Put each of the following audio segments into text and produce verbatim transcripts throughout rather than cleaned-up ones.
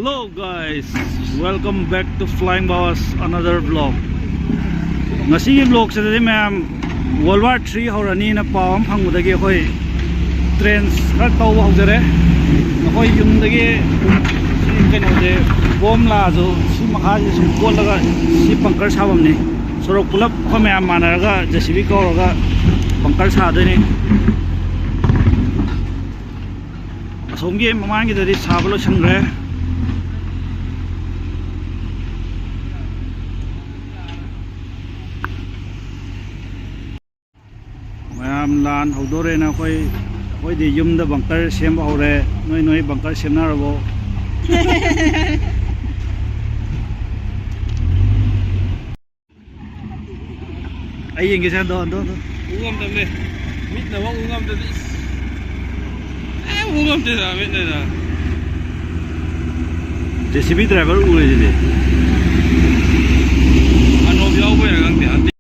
Hello guys, welcome back to Flying Bawas, another vlog. ꯉꯁꯤꯒꯤ vlogꯁꯤꯗꯗꯤ ꯃꯌꯥꯝ World War Three ꯍꯧꯔꯅꯤꯅ ꯄꯥꯎ ꯑꯃ ꯐꯪꯕꯗꯒꯤ ꯑꯩꯈꯣꯏ trench ꯈꯔ ꯇꯧꯕ ꯍꯧꯖꯔꯦ꯫ ꯑꯩꯈꯣꯏ ꯌꯨꯝꯗꯒꯤ ꯁꯤ ꯀꯩꯅꯣꯁꯦ, ꯕꯣꯝ ꯂꯥꯛꯑꯁꯨ ꯁꯤ ꯃꯈꯥꯁꯤꯗ ꯁꯨꯝ ꯀꯣꯠꯂꯒ ꯁꯤ bunker ꯁꯥꯐꯝꯅꯤ꯫ ꯁꯣꯔꯣꯛ ꯄꯨꯂꯞ ꯑꯩꯈꯣꯏ ꯃꯌꯥꯝ ꯃꯥꯟꯅꯔꯒ JCB ꯀꯧꯔꯒ bunker ꯁꯥꯗꯣꯏꯅꯤ꯫ ꯑꯁꯣꯝꯒꯤ ꯃꯃꯥꯡꯒꯤꯗꯗꯤ ꯁꯥꯕ ꯂꯣꯏꯁꯤꯟꯈ꯭ꯔꯦ꯫ ꯃꯌꯥꯝ ꯂꯥꯟ ꯍꯧꯗꯣꯔꯦꯅ ꯑꯩꯈꯣꯏ, ꯑꯩꯈꯣꯏꯗꯤ ꯌꯨꯝꯗ bunker ꯁꯦꯝꯕ ꯍꯧꯔꯦ꯫ ꯅꯣꯏ ꯅꯣꯏ bunker ꯁꯦꯝꯅꯔꯕꯣ? ꯑꯩ ꯌꯦꯡꯒꯦꯁꯦ, ꯑꯗꯣ, ꯑꯗꯣ, ꯑꯗꯣ꯫ ꯎ ꯉꯝꯗꯕꯅꯦ꯫ ꯃꯤꯠꯅ ꯐꯥꯎ ꯎ ꯉꯝꯗꯕꯅꯦ꯫ ꯏꯁ꯫ ꯑꯦ, ꯎ ꯉꯝꯗꯦꯗ, ꯃꯤꯠꯅꯗ꯫ JCB driver ꯎꯔꯤꯁꯤꯗꯤ꯫ ꯑꯅꯣꯞ ꯌꯥꯎꯕꯩꯔꯥ ꯈꯪꯗꯦ꯫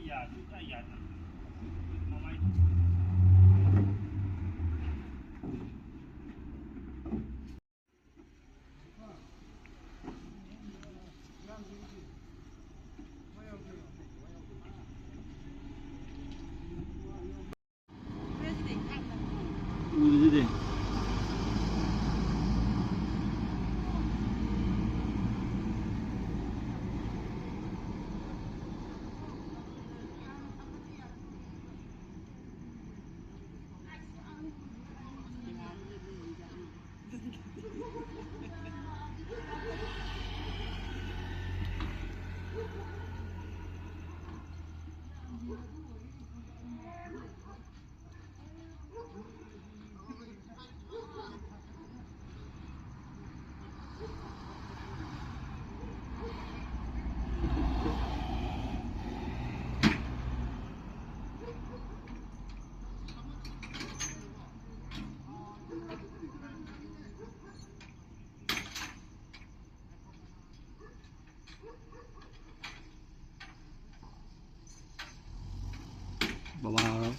ꯌꯥꯗꯦ, ꯀꯥꯏ ꯌꯥꯗꯦ? ꯃꯃꯥꯏ ꯕꯕꯥ